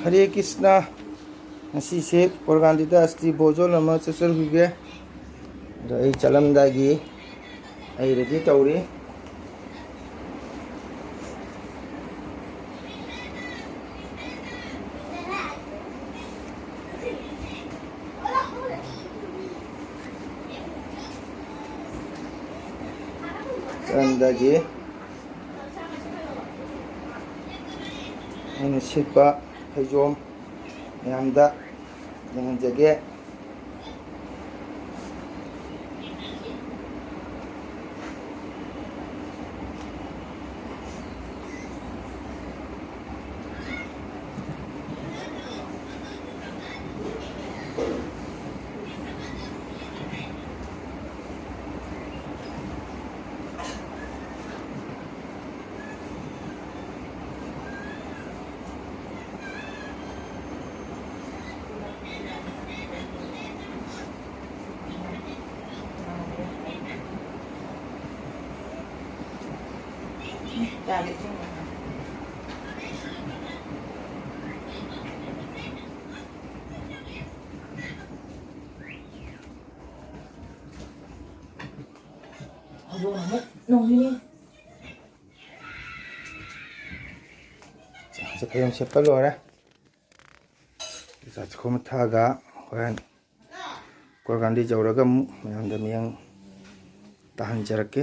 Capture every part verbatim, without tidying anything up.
ꯍꯔꯦ ꯀ꯭ꯔꯤꯁꯅ꯫ ꯉꯁꯤꯁꯦ ꯄ꯭ꯔꯣꯒ꯭ꯔꯥꯝꯁꯤꯗ ꯑꯁꯇꯤ ꯕꯣꯖꯣꯟ ꯑꯃ ꯆꯠꯆꯔꯨꯈꯤꯒꯦ꯫ ꯑꯗꯣ ꯑꯩ ꯆꯠꯂꯝꯗꯥꯏꯒꯤ ꯑꯩ ꯔꯦꯗꯤ ꯇꯧꯔꯤ꯫ ꯆꯠꯂꯝꯗꯥꯏꯒꯤ ꯑꯩꯅ ꯁꯦꯠꯄ ꯐꯩꯖꯣꯝ ꯃꯌꯥꯝꯗ ꯌꯦꯡꯍꯟꯖꯒꯦ꯫ ꯆꯥꯛꯁꯦ ꯐꯖꯅ ꯁꯦꯠꯄ ꯂꯣꯏꯔꯦ꯫ ꯆꯥꯛ ꯆꯥꯈꯣꯝ ꯊꯛꯑꯒ ꯍꯣꯔꯦꯟ ꯀꯣꯔꯒꯥꯟꯗꯤ ꯌꯧꯔꯒ ꯑꯃꯨꯛ ꯃꯌꯥꯝꯗ ꯃꯤꯌꯦꯡ ꯇꯥꯍꯟꯖꯔꯛꯀꯦ꯫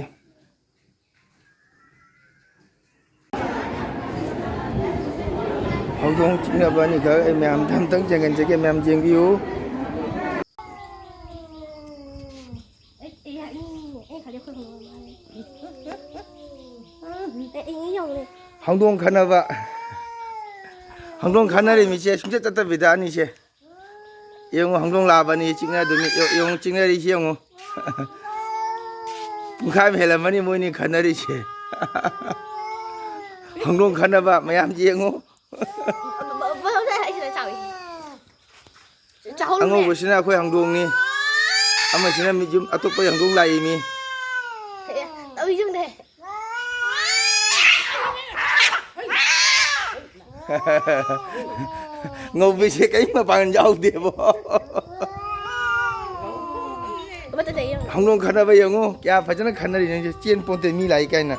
ꯍꯧꯗꯣꯡ ꯆꯤꯛꯅꯕ ꯑꯅꯤꯈꯛ ꯑꯩ ꯃꯌꯥꯝꯗ ꯑꯝꯇꯪ ꯌꯦꯡꯍꯟꯖꯒꯦ, ꯃꯌꯥꯝ ꯌꯦꯡꯕꯤꯌꯨ꯫ ꯑꯩ, ꯑꯩ, ꯑꯩ, ꯑꯩ ꯈꯜꯂꯦ ꯑꯩꯈꯣꯏ ꯍꯧꯗꯣꯡ ꯃꯥꯜꯂꯦ꯫ ꯎꯝ, ꯑꯩ, ꯑꯩ ꯃꯤ ꯌꯧꯔꯦ꯫ ꯍꯧꯗꯣꯡ ꯈꯠꯅꯕ꯫ ꯍꯧꯗꯣꯡ ꯈꯠꯅꯔꯤ ꯃꯤꯁꯦ ꯁꯨꯡꯆꯠ ꯆꯠꯇꯕꯤꯗ ꯑꯅꯤꯁꯦ꯫ ꯌꯦꯡꯉꯨ, ꯍꯧꯗꯣꯡ ꯂꯥꯕꯅꯤ ꯆꯤꯛꯅꯗꯣꯏꯅꯤ꯫ ꯌꯦꯡꯉꯨ, ꯆꯤꯛꯅꯔꯤꯁꯤ ꯌꯦꯡꯉꯨ꯫ ꯄꯨꯡꯈꯥꯏ ꯑꯃ ꯍꯦꯜꯂꯝꯃꯅꯤ ꯃꯣꯏꯅꯤ ꯈꯠꯅꯔꯤꯁꯦ꯫ ꯍꯧꯗꯣꯡ ꯈꯠꯅꯕ ꯃꯌꯥꯝ ꯌꯦꯡꯉꯨ꯫ ꯆꯥꯍꯧꯔꯦ꯫ ꯑꯉꯧꯕꯁꯤꯅ ꯑꯩꯈꯣꯏ ꯍꯧꯗꯣꯡꯅꯤ꯫ ꯑꯃꯁꯤꯅ ꯃꯤ ꯌꯨꯝ ꯑꯇꯣꯞꯄ ꯍꯧꯗꯣꯡ ꯂꯥꯛꯏ ꯃꯤ꯫ ꯑꯦ, ꯇꯧꯏꯁꯤꯡꯅꯦ꯫ ꯉꯧꯕꯁꯦ ꯀꯔꯤꯝ ꯃꯄꯥꯡꯒꯜ ꯌꯥꯎꯗꯦꯕꯣ꯫ ꯍꯧꯗꯣꯡ ꯈꯠꯅꯕ ꯌꯦꯡꯉꯨ, ꯀꯌꯥ ꯐꯖꯅ ꯈꯠꯅꯔꯤ ꯅꯪꯁꯦ, ꯆꯦꯟ ꯄꯣꯟꯇꯦ ꯃꯤ ꯂꯥꯛꯏ ꯀꯥꯏꯅ꯫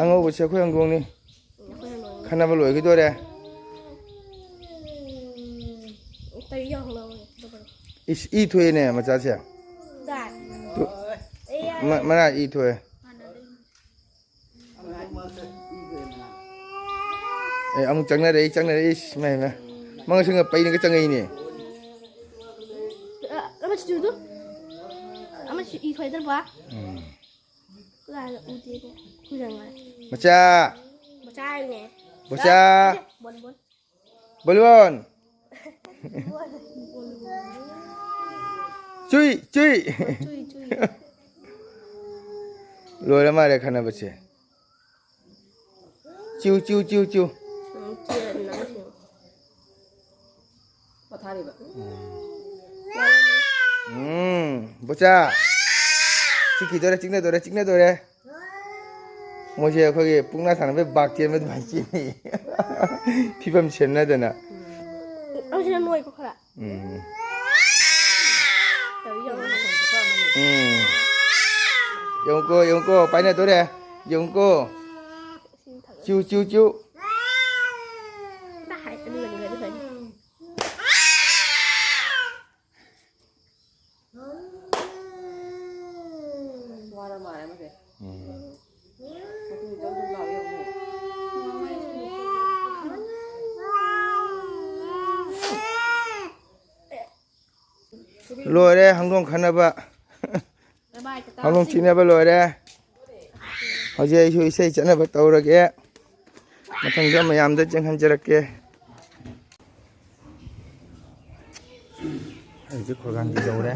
ꯑꯉꯧꯕꯁꯦ ꯑꯩꯈꯣꯏ ꯍꯧꯗꯣꯡꯅꯤ꯫ ꯈꯠꯅꯕ ꯂꯣꯏꯈꯤꯗꯣꯔꯦ꯫ ꯏꯁ, ꯏ ꯊꯣꯛꯑꯦꯅꯦ ꯃꯆꯥꯁꯦ꯫ ꯇꯨ, ꯃ-, ꯃꯅꯥ ꯏ ꯊꯣꯛꯑꯦ꯫ ꯑꯦ, ꯑꯃꯨꯛ ꯆꯪꯅꯔꯛꯏ, ꯆꯪꯅꯔꯛꯏ꯫ ꯏꯁ, ꯏꯃꯥ, ꯏꯃꯥ꯫ ꯃꯉꯛꯁꯝꯒ ꯄꯩꯅꯒ ꯆꯪꯉꯛꯏꯅꯦ꯫ ꯑ, ꯑꯃꯁꯤꯁꯨ ꯎꯗꯨ꯫ ꯑꯃꯁꯤ ꯏ ꯊꯣꯛꯑꯦꯗꯅ ꯕꯥ꯫ ꯎꯝ꯫ ꯀꯅꯥꯅ ꯎꯗꯦꯅꯦ? ꯈꯨꯔꯪ ꯉꯥꯏ꯫ ꯃꯆꯥ꯫ ꯃꯆꯥ ꯍꯥꯏꯅꯦ꯫ ꯃꯆꯥ꯫ ꯑ, ꯕꯣꯟ, ꯕꯣꯟ꯫ ꯕꯣꯂꯣꯟ꯫ ꯆꯨꯏ, ꯆꯨꯏ꯫ ꯆꯨꯏ, ꯆꯨꯏ꯫ ꯂꯣꯏꯔ ꯃꯥꯜꯂꯦ ꯈꯟꯅꯕꯁꯦ꯫ ꯆꯤꯎ, ꯆꯤꯎ, ꯆꯤꯎ, ꯆꯤꯎ꯫ ꯎꯝ, ꯆꯤꯎ, ꯅꯪ ꯆꯤꯎ꯫ ꯄꯣꯊꯥꯔꯤꯕ꯫ ꯎꯝ, ꯕꯣꯆꯥ꯫ ꯆꯤꯛꯈꯤꯗꯣꯔꯦ, ꯆꯤꯛꯅꯗꯣꯔꯦ, ꯆꯤꯛꯅꯗꯣꯔꯦ꯫ ꯃꯣꯏꯁꯦ ꯑꯩꯈꯣꯏꯒꯤ ꯄꯨꯛꯅꯥ ꯁꯥꯟꯅꯕꯩ ꯕꯥꯛ ꯆꯦꯟꯕ ꯑꯗꯨꯃꯥꯏꯅ ꯆꯦꯟꯅꯩ꯫ ꯐꯤꯕꯝ ꯁꯦꯝꯅꯗꯅ꯫ ꯅꯪꯁꯤꯅ ꯅꯣꯏꯀꯣ ꯈꯔ꯫ ꯎꯝ꯫ ꯇꯧꯔꯤ ꯌꯦꯡꯉꯣ꯫ ꯎꯝ꯫ ꯌꯦꯡꯉꯨꯀꯣ, ꯌꯦꯡꯉꯨꯀꯣ, ꯄꯥꯏꯅꯗꯣꯔꯦ꯫ ꯌꯦꯡꯉꯨꯀꯣ꯫ ꯁꯤ ꯃꯊꯛ꯫ ꯆꯨ, ꯆꯨ, ꯆꯨ꯫ ꯇ ꯍꯥꯏ, ꯑꯗꯨꯒ, ꯑꯗꯨꯒ, ꯑꯗꯨꯒ꯫ ꯋꯥꯔ ꯃꯥꯜꯂꯦ ꯃꯁꯦ꯫ ꯎꯝ꯫ ꯃꯇꯨ ꯖꯧ ꯖꯧ ꯂꯥꯎꯔꯦ ꯌꯦꯡꯉꯨꯅꯦ꯫ ꯂꯣꯏꯔꯦ ꯍꯧꯗꯣꯡ ꯈꯠꯅꯕ꯫ ꯍꯧꯗꯣꯡ ꯊꯤꯅꯕ ꯂꯣꯏꯔꯦ꯫ ꯍꯧꯖꯤꯛ ꯑꯩꯁꯨ ꯏꯁꯩ ꯆꯠꯅꯕ ꯇꯧꯔꯒꯦ꯫ ꯃꯊꯪꯗ ꯃꯌꯥꯝꯗ ꯆꯦꯡꯍꯟꯖꯔꯛꯀꯦ꯫ ꯑꯩ ꯍꯧꯖꯤꯛ ꯈꯣꯏꯔꯒꯥꯟꯗꯤ ꯌꯧꯔꯦ꯫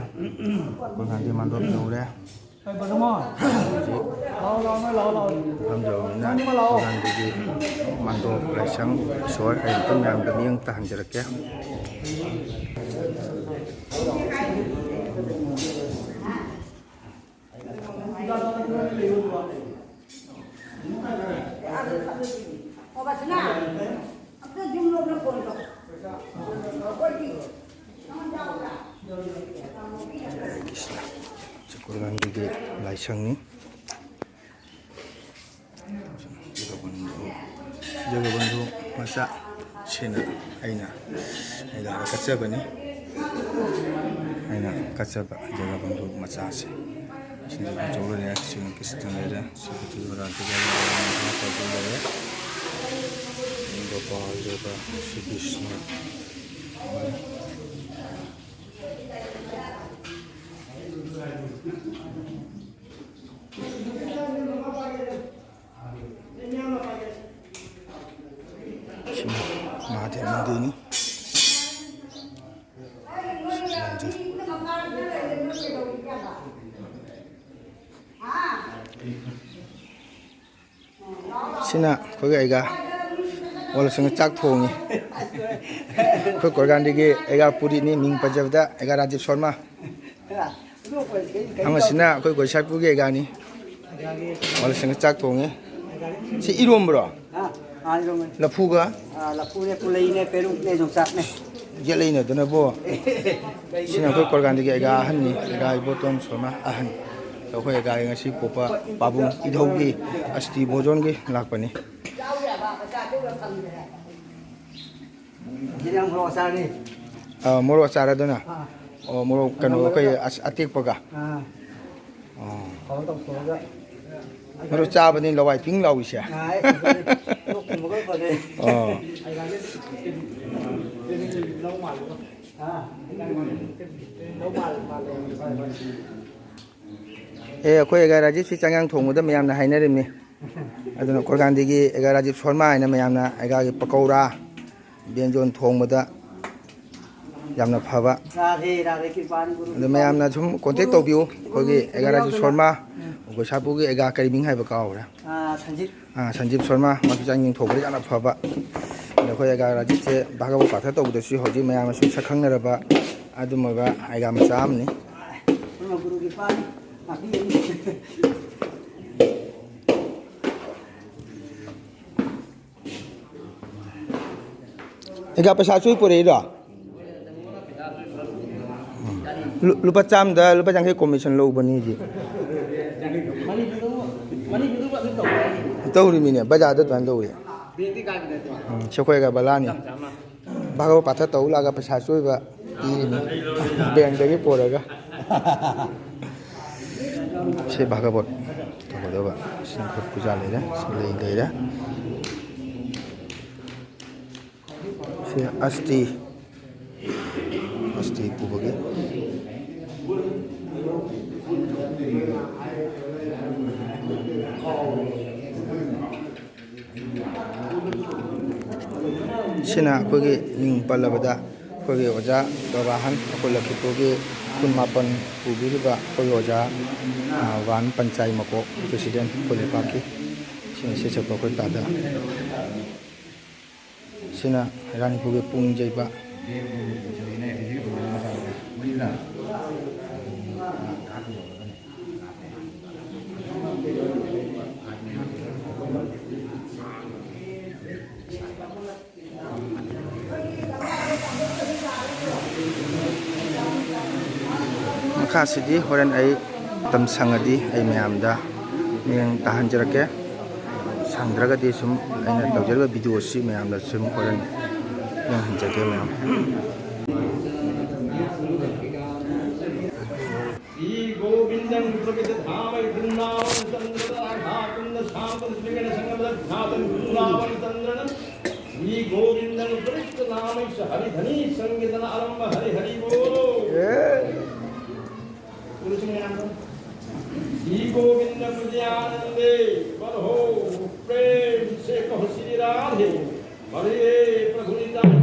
ꯈꯣꯏꯔꯒꯥꯟꯗꯤ ꯃꯥꯟꯗꯣꯞ ꯌꯧꯔꯦ꯫ ꯍꯧꯖꯤꯛ ꯐꯝꯖꯕꯅꯤꯅ ꯈꯣꯏꯔꯒꯥꯟꯗꯤꯒꯤ ꯃꯥꯟꯗꯣꯞ, ꯂꯥꯏꯁꯪ, ꯏꯁꯣꯔ ꯑꯩ ꯑꯃꯨꯛꯇꯪ ꯃꯌꯥꯝꯗ ꯃꯤꯠꯌꯦꯡ ꯇꯥꯍꯟꯖꯔꯛꯀꯦ꯫ ꯒꯥꯟꯙꯤꯒꯤ ꯂꯥꯏꯁꯪꯅꯤ꯫ ꯖꯒꯕꯟꯙꯨ, ꯖꯒꯕꯟꯙꯨ ꯃꯆꯥ ꯁꯤꯅ ꯑꯩꯅ ꯑꯩꯒꯥꯗ ꯀꯠꯆꯕꯅꯤ꯫ ꯑꯩꯅ ꯀꯠꯆꯕ ꯖꯒꯕꯟꯙꯨ ꯃꯆꯥꯁꯦ꯫ ꯁꯤꯅ ꯆꯧ ꯂꯩꯔꯦ, ꯁꯤꯅ ꯀ꯭ꯔꯤꯁꯅ ꯂꯩꯔꯦ, ꯁꯤ ꯄꯨꯊꯤ ꯕꯣꯔꯥ, ꯁꯤ ꯂꯩꯔꯦ꯫ ꯒꯣꯄꯥꯜ ꯗꯦꯕ, ꯁꯤ ꯕꯤꯁꯅꯨ꯫ ꯁꯤꯅ ꯃꯍꯥꯗꯦꯕ ꯃꯟꯗꯤꯔꯅꯤ꯫ ꯃꯟꯗꯤꯔ꯫ ꯁꯤꯅ ꯑꯩꯈꯣꯏꯒꯤ ꯑꯩꯒꯥ ꯋꯥꯂꯁꯪꯒ ꯆꯥꯛ ꯊꯣꯡꯉꯤ꯫ ꯑꯩꯈꯣꯏ ꯀꯣꯔꯒꯥꯟꯗꯤꯒꯤ ꯑꯩꯒꯥ ꯄꯨꯔꯤꯅꯤ, ꯃꯤꯡ ꯄꯟꯖꯕꯗ ꯑꯩꯒꯥ ꯔꯥꯖꯤꯕ ꯁꯔꯃ꯫ ꯑꯃꯁꯤꯅ ꯑꯩꯈꯣꯏ ꯒꯣꯏꯁꯥꯏꯄꯨꯔꯒꯤ ꯑꯩꯒꯥꯅꯤ꯫ ꯋꯥꯂꯁꯪꯒ ꯆꯥꯛ ꯊꯣꯡꯉꯤ꯫ ꯁꯤ ꯏꯔꯣꯝꯕ꯭ꯔꯣ? ꯑꯥ, ꯏꯔꯣꯝꯕꯅꯤ꯫ ꯂꯐꯨꯒ? ꯑꯥ, ꯂꯐꯨꯅꯦ, ꯄꯨꯂꯩꯅꯦ, ꯄꯦꯔꯨꯛꯅꯦ, ꯌꯣꯡꯆꯥꯛꯅꯦ꯫ ꯌꯦꯠꯂꯩꯅꯗꯅꯕꯣ꯫ ꯁꯤꯅ ꯑꯩꯈꯣꯏ ꯀꯣꯔꯒꯥꯟꯗꯤꯒꯤ ꯑꯩꯒꯥ ꯑꯍꯟꯅꯤ, ꯑꯩꯒꯥ ꯏꯕꯣꯇꯣꯟ ꯁꯣꯅꯥ ꯑꯍꯟ꯫ ꯑꯩꯈꯣꯏ ꯑꯩꯒꯥꯒꯤ ꯉꯁꯤ ꯄꯣꯛꯄ ꯄꯥꯕꯨꯡ ꯏꯙꯧꯒꯤ ꯑꯁꯇꯤ ꯚꯣꯖꯣꯟꯒꯤ ꯂꯥꯛꯄꯅꯤ꯫ ꯁꯤꯗꯤ ꯌꯥꯝ ꯃꯣꯔꯣꯛ ꯑꯆꯥꯔꯅꯤ꯫ ꯑꯥ, ꯃꯣꯔꯣꯛ ꯑꯆꯥꯔ ꯑꯗꯨꯅ? ꯑꯥ꯫ ꯑꯣ, ꯃꯣꯔꯣꯛ ꯀꯩꯅꯣ, ꯑꯩꯈꯣꯏ ꯑꯁ-, ꯑꯇꯦꯛꯄꯒ? ꯑꯥ꯫ ꯑꯣ꯫ ꯀꯩꯅꯣ ꯇꯧꯊꯣꯛꯑꯒ꯫ ꯃꯔꯨ ꯆꯥꯕꯅꯤ ꯂꯋꯥꯏ ꯄꯤꯡ ꯂꯥꯎꯏꯁꯦ꯫ ꯑꯥ, ꯑꯩ ꯂꯣꯛ ꯊꯨꯡꯕꯒ ꯐꯔꯦ꯫ ꯑꯣ꯫ ꯂꯧ ꯃꯥꯜꯂꯦ꯫ ꯑꯥ꯫ ꯂꯧ ꯃꯥꯜꯂꯦ, ꯃꯥꯜꯂꯦ꯫ ꯑꯦ, ꯑꯩꯈꯣꯏ ꯑꯩꯒꯥ ꯔꯥꯖꯤꯞꯁꯤ ꯆꯥꯛꯌꯥꯡ ꯊꯣꯡꯕꯗ ꯃꯌꯥꯝꯅ ꯍꯥꯏꯅꯔꯤꯝꯅꯤ꯫ ꯑꯗꯨꯅ ꯈꯣꯔꯒꯥꯟꯗꯤꯒꯤ ꯑꯩꯒꯥ ꯔꯥꯖꯤꯞ ꯁꯣꯔꯃꯥ ꯍꯥꯏꯅ ꯃꯌꯥꯝꯅ ꯑꯩꯒꯥꯒꯤ ꯄꯀꯧꯔꯥ, ꯕꯦꯟꯖꯣꯟ ꯊꯣꯡꯕꯗ ꯌꯥꯝꯅ ꯐꯕ꯫ ꯔꯥꯙꯦ, ꯔꯥꯙꯦ, ꯀ꯭ꯔꯤꯄꯥꯅꯤ, ꯒꯨꯔꯨ ꯑꯗꯣ ꯀ꯭ꯔꯤꯄꯥꯅꯤ꯫ ꯃꯌꯥꯝꯅ ꯁꯨꯝ contact ꯒꯨꯔꯨ, ꯇꯧꯕꯤꯌꯨ꯫ ꯑꯩꯈꯣꯏꯒꯤ ꯒꯨꯔꯨ ꯑꯩꯒꯥ ꯔꯥꯖꯤꯞ ꯌꯥꯎꯗꯅ꯫ ꯁꯣꯔꯃꯥ, ꯎꯝ꯫ ꯑꯩꯈꯣꯏ ꯁꯥꯄꯨꯒꯤ ꯑꯩꯒꯥ ꯀꯔꯤ ꯃꯤꯡ ꯍꯥꯏꯕ ꯀꯥꯎꯈ꯭ꯔꯦ꯫ ꯑꯥ, ꯁꯟꯖꯤꯠ꯫ ꯑꯥ, ꯁꯟꯖꯤꯞ ꯁꯣꯔꯃꯥ, ꯃꯥꯁꯨ ꯆꯥꯛ ꯊꯣꯡꯕꯗ ꯌꯥꯝꯅ ꯐꯕ꯫ ꯑꯗꯣ ꯑꯩꯈꯣꯏ ꯑꯩꯒꯥ ꯔꯥꯖꯤꯞꯁꯦ ꯚꯥꯒꯕꯠ ꯄꯥꯊ ꯇꯧꯕꯗꯁꯨ ꯍꯧꯖꯤꯛ ꯃꯌꯥꯝꯅ ꯁꯨꯝ ꯁꯛ ꯈꯪꯅꯔꯕ ꯑꯗꯨꯝꯕ ꯑꯩꯒꯥ ꯃꯆꯥ ꯑꯃꯅꯤ꯫ ꯒꯨꯔꯨ ꯀ꯭ꯔꯤꯄꯥꯅꯤ꯫ ꯇꯥꯛꯄꯤꯒꯅꯤ꯫ ꯑꯩꯒꯥ ꯄꯩꯁꯥ ꯆꯣꯏ ꯄꯨꯔꯛꯏꯔꯣ? ꯎꯝ꯫ ꯂꯨ-, ꯂꯨꯄꯥ ꯆꯥꯝꯗ ꯂꯨꯄꯥ ꯌꯥꯡꯈꯩ commission ꯂꯧꯕꯅꯤ ꯍꯧꯖꯤꯛ꯫ ꯇꯧꯔꯤꯃꯤꯅꯦ, ꯕꯖꯥꯔꯗ ꯑꯗꯨꯃꯥꯏꯅ ꯇꯧꯔꯤ꯫ ꯎꯝ, ꯁꯦꯈꯣꯏꯒ ꯕꯂꯥꯅꯤ꯫ ꯚꯥꯒꯕ ꯄꯥꯊ ꯇꯧ ꯂꯥꯛꯑꯒ ꯄꯩꯁꯥ ꯆꯣꯏꯕ ꯄꯤꯔꯤꯅꯤ꯫ ꯕꯦꯡꯗꯒꯤ ꯄꯨꯔꯒ꯫ ꯁꯤ ꯚꯥꯒꯕꯣꯠ ꯇꯧꯒꯗꯕ꯫ ꯁꯤ ꯈꯨꯠ ꯄꯨꯖꯥ ꯂꯩꯔꯦ, ꯁꯤ ꯂꯩ ꯂꯩꯔꯦ꯫ ꯁꯤ ꯑꯁꯇꯤ, ꯑꯁꯇꯤ ꯄꯨꯕꯒꯤ꯫ ꯁꯤꯅ ꯑꯩꯈꯣꯏꯒꯤ ꯃꯤꯡ ꯄꯜꯂꯕꯗ ꯑꯩꯈꯣꯏꯒꯤ ꯑꯣꯖꯥ ꯕꯕꯥꯍꯟ, ꯑꯩꯈꯣꯏ ꯂꯈꯤꯄꯨꯔꯒꯤ ꯀꯨꯟ ꯃꯥꯄꯟ ꯄꯨꯕꯤꯔꯤꯕ ꯑꯩꯈꯣꯏꯒꯤ ꯑꯣꯖꯥ, ꯑ, ꯋꯥꯟ ꯄꯟꯆꯥꯏ ꯃꯀꯣꯛ, president ꯑꯩꯈꯣꯏ ꯂꯩꯄꯥꯛꯀꯤ꯫ ꯁꯤꯅ ꯁꯦꯠ ꯁꯛꯄ ꯑꯩꯈꯣꯏ ꯇꯥꯗ꯫ ꯁꯤꯅ ꯔꯥꯅꯤꯄꯨꯔꯒꯤ ꯄꯨꯡ ꯌꯩꯕ꯫ ꯃꯈꯥꯁꯤꯗꯤ ꯍꯣꯔꯦꯟ ꯑꯩ ꯃꯇꯝ ꯁꯪꯉꯗꯤ ꯑꯩ ꯃꯌꯥꯝꯗ ꯃꯤꯠꯌꯦꯡ ꯇꯥꯍꯟꯖꯔꯛꯀꯦ꯫ ꯁꯪꯗ꯭ꯔꯒꯗꯤ ꯁꯨꯝ ꯑꯩꯅ ꯇꯧꯖꯔꯤꯕ video ꯁꯤ ꯃꯌꯥꯝꯗ ꯁꯨꯝ ꯍꯣꯔꯦꯟ ꯌꯦꯡꯍꯟꯖꯒꯦ ꯃꯌꯥꯝ꯫ श्री गोविंदं प्रकृत धाम वृंदावन चंद्र राधा कुंद शांत श्रीगण संगम धातन वृंदावन चंद्रन श्री गोविंदं प्रकृत नाम हरि धनी संगीतन आरंभ हरि हरि बोलो। श्री गोविंद हृदयानंदे बल हो प्रेम से कहो श्री राधे हरे प्रभु नित्यानंद।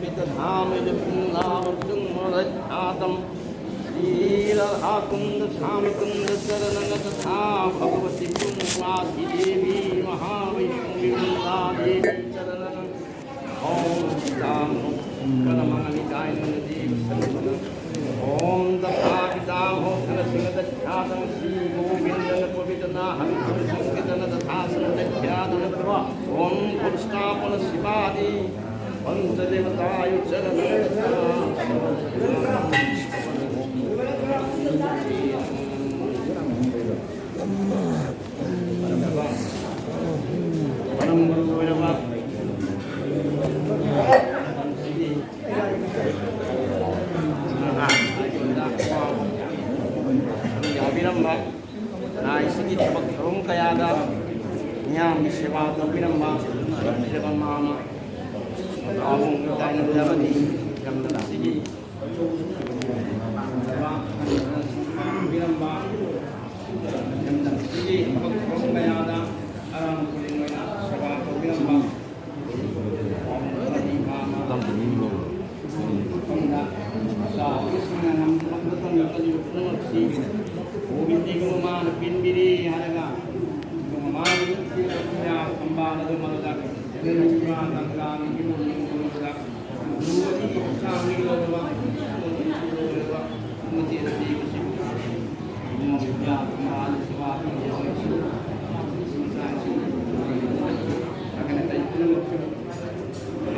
तथा मृदुपुंगावचुम्बनदच्छादं श्रीराधाकुन्दस्वामिकुन्दचरणं तथा भगवती पुण्यवासी देवी महावैष्णवी वृन्दा देवी चरणं ॐ पितामहकरमणिकायनदेवसर्वनं ॐ तथा पितामहकरसिंहदच्छादं श्रीगोविन्दनपवित्रनाहं संकीर्तन तथा संदच्छादन ॐ पुरस्तापन शिवादि पञ्चदेवतायुचरण परम गुरु भैरव ꯌꯥꯕꯤꯔꯝꯕ ꯂꯥꯏꯁꯤꯒꯤ ꯊꯕꯛ ꯊꯧꯔꯝ ꯀꯌꯥꯗ ꯃꯤꯌꯥꯝꯒꯤ ꯁꯦꯕꯥ ꯇꯧꯕꯤꯔꯝꯕ ꯂꯝꯖꯤꯡꯕ ꯃꯃꯥ ꯑꯍꯨꯝꯒꯤ ꯇꯥꯏꯅꯕ ꯑꯃꯗꯤ ꯂꯝꯗꯝ ꯑꯁꯤꯒꯤ ꯂꯝꯗꯝ ꯑꯁꯤꯒꯤ ꯊꯕꯛ ꯊꯧꯔꯝ ꯀꯌꯥꯗ ꯑꯔꯥꯡ ꯈꯨꯗꯤꯡꯃꯛ ꯁꯦꯕꯥ ꯇꯧꯕꯤꯔꯝꯕ ꯃꯥꯅ ꯄꯤꯟꯕꯤꯔꯤ ꯍꯥꯏꯔꯒ ꯃꯥꯒꯤ ꯊꯝꯕꯥꯜ ꯑꯗꯨ ꯃꯗꯨꯗ ꯂꯩꯔꯤꯕ ꯒꯪꯒꯥꯒꯤ ꯏꯕꯨꯡ ꯃꯗꯨꯗ ꯂꯨ ꯑꯅꯤꯒꯤ ꯍꯛꯆꯥꯡꯒꯤ ꯂꯧꯔꯕ ꯃꯆꯦꯠ ꯑꯅꯤ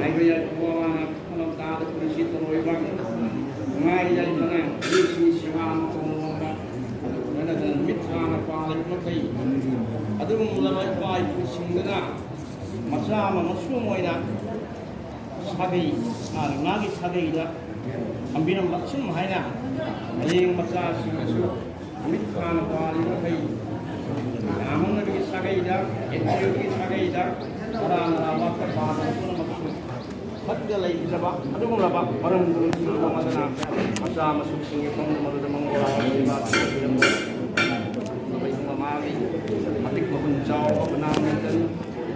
ꯍꯥꯏꯕ ꯌꯥꯏ꯫ ꯃꯃꯥꯅ ꯐꯝꯐꯝ ꯀꯥꯗ ꯄꯨꯟꯁꯤ ꯇꯧꯔꯣꯏꯕ ꯅꯨꯡꯉꯥꯏ ꯌꯥꯏꯐꯅ ꯃꯤꯁꯤꯡ ꯁꯦꯕꯥ ꯇꯧꯅꯕ ꯂꯣꯏꯅꯗꯅ ꯅꯨꯃꯤꯠ ꯊꯥꯅ ꯄꯥꯜꯂꯤꯕ ꯃꯈꯩ ꯑꯗꯨꯒꯨꯝꯂꯕ ꯏꯄꯥ ꯏꯄꯨꯁꯤꯡꯗꯨꯅ ꯃꯆꯥ ꯑꯃ ꯃꯁꯨꯝ ꯑꯣꯏꯅ ꯁꯥꯒꯩ, ꯃꯥꯒꯤ ꯃꯥꯒꯤ ꯁꯥꯒꯩꯗ ꯊꯝꯕꯤꯔꯝꯕ ꯑꯁꯨꯝ ꯍꯥꯏꯅ ꯍꯌꯦꯡ ꯃꯆꯥꯁꯤꯡꯅꯁꯨ ꯅꯨꯃꯤꯠ ꯊꯥꯅ ꯄꯥꯜꯂꯤꯕ ꯃꯈꯩ ꯌꯥꯝꯅꯕꯒꯤ ꯁꯥꯒꯩꯗ, ꯌꯦꯠꯅꯕꯒꯤ ꯁꯥꯒꯩꯗ ꯇꯔꯥ ꯅꯔꯥ ꯋꯥꯠꯄ ꯄꯥꯗꯕ ꯄꯨꯝꯅꯃꯛꯁꯨ ꯐꯠꯇ ꯂꯩꯈꯤꯗ꯭ꯔꯕ ꯑꯗꯨꯒꯨꯝꯂꯕ ꯃꯔꯝ ꯄꯨꯝꯕꯁꯤꯡ ꯇꯣꯉꯥꯟꯗꯅ ꯃꯆꯥ ꯃꯁꯨꯁꯤꯡꯒꯤ ꯐꯪꯗ ꯃꯗꯨꯗ ꯃꯪꯒꯣꯜ ꯂꯩꯕꯥꯛ ꯃꯃꯥꯒꯤ ꯃꯇꯤꯛ ꯃꯒꯨꯟ ꯆꯥꯎꯕ ꯃꯅꯥ ꯃꯁꯤꯡ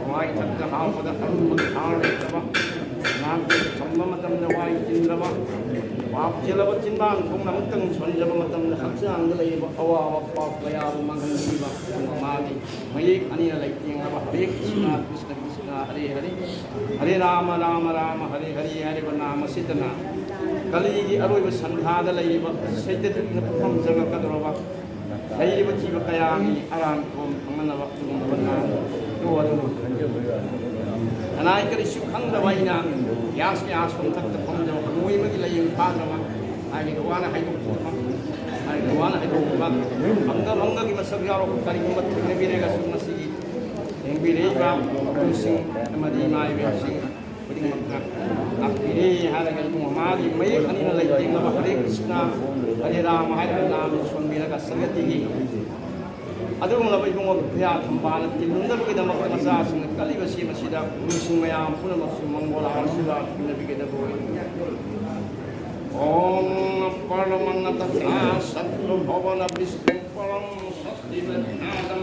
ꯍꯋꯥꯏ ꯊꯛꯇ ꯍꯥꯎꯕꯗ ꯑꯔꯨꯝꯕꯒꯤ ꯍꯥꯔ ꯂꯩꯇꯕ ꯉꯥꯛꯇ ꯊꯝꯕ ꯃꯇꯝ ꯋꯥꯏ ꯆꯤꯟꯗ꯭ꯔꯕ, ꯄꯥꯞ ꯆꯦꯜꯂꯕ ꯆꯤꯟꯕꯥꯡ ꯈꯣꯡꯅ ꯑꯃꯨꯛꯇꯪ ꯁꯣꯟꯖꯕ ꯃꯇꯝꯗ ꯍꯛꯆꯥꯡꯗ ꯂꯩꯔꯤꯕ ꯑꯋꯥꯕ ꯄꯥꯞ ꯀꯌꯥꯕꯨ ꯃꯥꯡꯍꯟꯕꯤꯕ ꯃꯥꯒꯤ ꯃꯌꯦꯛ ꯑꯅꯤꯅ ꯂꯩꯇꯦꯡꯂꯕ ꯍꯔꯦ ꯀ꯭ꯔꯤꯁꯅ, ꯀ꯭ꯔꯤꯁꯅ ꯀ꯭ꯔꯤꯁꯅ, ꯍꯔꯦ ꯍꯔꯦ, ꯍꯔꯦ ꯔꯥꯃ, ꯔꯥꯃ ꯔꯥꯃ, ꯍꯔꯦ ꯍꯔꯦ ꯍꯥꯏꯔꯤꯕ ꯅꯥꯃ ꯑꯁꯤꯇꯅ ꯀꯂꯤꯒꯤ ꯑꯔꯣꯏꯕ ꯁꯟꯙꯥꯗ ꯂꯩꯔꯤꯕ ꯁꯩꯇꯗ꯭ꯔꯤꯅ ꯄꯨꯡꯐꯝ ꯆꯪꯂꯛꯀꯗꯧꯔꯕ ꯂꯩꯔꯤꯕ ꯖꯤꯕ ꯀꯌꯥꯒꯤ ꯑꯔꯥꯟ ꯈꯣꯝ ꯐꯪꯅꯅꯕ ꯑꯗꯨꯒꯨꯝꯂꯕ ꯅꯥꯃ ꯑꯗꯨ ꯈꯟꯖꯕ ꯀꯅꯥꯏ ꯀꯔꯤꯁꯨ ꯈꯪꯗꯕ ꯑꯩꯅ ꯒ꯭ꯌꯥꯁ ꯀꯌꯥ ꯁꯣꯝꯊꯛꯇ ꯐꯝꯖꯕ ꯅꯣꯏ ꯑꯃꯒꯤ ꯂꯥꯏꯌꯦꯡ ꯐꯥꯗ꯭ꯔꯕ ꯍꯥꯏꯔꯤꯕ ꯋꯥꯅ ꯍꯥꯏꯗꯣꯛꯄ, ꯍꯥꯏꯔꯤꯕ ꯋꯥꯅ ꯍꯥꯏꯗꯣꯛꯄ ꯐꯪꯒ ꯐꯪꯒꯒꯤ ꯃꯁꯛ ꯌꯥꯎꯔꯛꯄ ꯀꯔꯤꯒꯨꯝꯕ ꯊꯦꯡꯅꯕꯤꯔꯒꯁꯨ ꯃꯁꯤꯒꯤ ꯌꯦꯡꯕꯤꯔꯛꯏꯕ ꯃꯄꯨꯁꯤꯡ ꯑꯃꯗꯤ ꯏꯃꯥ ꯏꯕꯦꯟꯁꯤꯡ ꯈꯨꯗꯤꯡꯃꯛꯅ ꯂꯥꯛꯄꯤꯔꯦ ꯍꯥꯏꯔꯒ ꯏꯕꯨꯡ ꯃꯥꯒꯤ ꯃꯌꯦꯛ ꯑꯅꯤꯅ ꯂꯩꯇꯦꯡꯂꯕ ꯍꯔꯦ ꯀ꯭ꯔꯤꯁꯅ, ꯍꯔꯦ ꯔꯥꯃ ꯍꯥꯏꯔꯤꯕ ꯅꯥꯃ ꯁꯣꯟꯕꯤꯔꯒ ꯁꯪꯒꯇꯤꯒꯤ ꯑꯗꯨꯒꯨꯝꯂꯕ ꯏꯕꯨꯡꯉꯣ ꯈꯨꯌꯥ ꯊꯝꯕꯥꯜꯅ ꯇꯤꯜꯂꯨꯝꯅꯕꯒꯤꯗꯃꯛꯇ ꯃꯆꯥꯁꯤꯡꯅ ꯀꯜꯂꯤꯕ ꯁꯦꯝ ꯑꯁꯤꯗ ꯃꯤꯁꯤꯡ ꯃꯌꯥꯝ ꯄꯨꯝꯅꯃꯛꯁꯨ ꯃꯪꯒꯣꯜ ꯑꯥꯔꯁꯤꯕꯥꯗ ꯄꯤꯅꯕꯤꯒꯗꯕ ꯑꯣꯏ꯫ ॐ परमं तथा शत्रुभवनविष्णुं परं स्वस्तिदध्यातं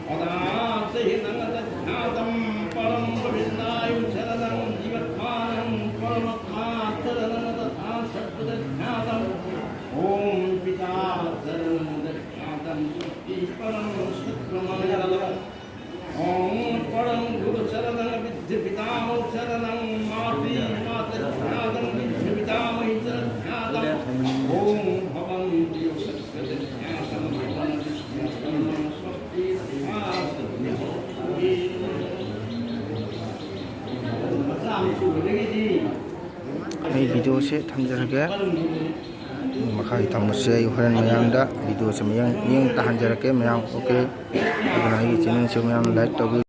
पदाचहिनमदध्यातं परं प्रभिन्नायुचरणं जीवत्मानं परमत्माचरणं तथा शत्रुदध्यातं ॐ पिताचरणमदध्यातं स्वस्ति परं शत्रुमङ्गलम्। ॐ परं गुरुचरणं विद्यपितामहचरणं मातृमातृध्यानं विद्यपितामहीचरणध्यानम्। ॐ भवन्ति सत्कृतध्यानं भवन्ति स्वस्ति। ꯑꯩ ꯚꯤꯗꯤꯑꯣꯁꯦ ꯊꯝꯖꯔꯒꯦ꯫ ꯃꯈꯥꯒꯤ ꯊꯝꯕꯁꯦ ꯑꯩ ꯍꯣꯔꯦꯟ ꯃꯌꯥꯝꯗ ꯚꯤꯗꯤꯑꯣꯁꯦ ꯃꯌꯥꯝ ꯃꯤꯠꯌꯦꯡ ꯇꯥꯍꯟꯖꯔꯛꯀꯦ ꯃꯌꯥꯝ꯫ ꯑꯣꯀꯦ, ꯑꯗꯨꯅ ꯑꯩꯒꯤ ꯆꯦꯅꯦꯜꯁꯦ ꯃꯌꯥꯝ ꯂꯥꯏꯛ ꯇꯧꯕꯤꯌꯨ꯫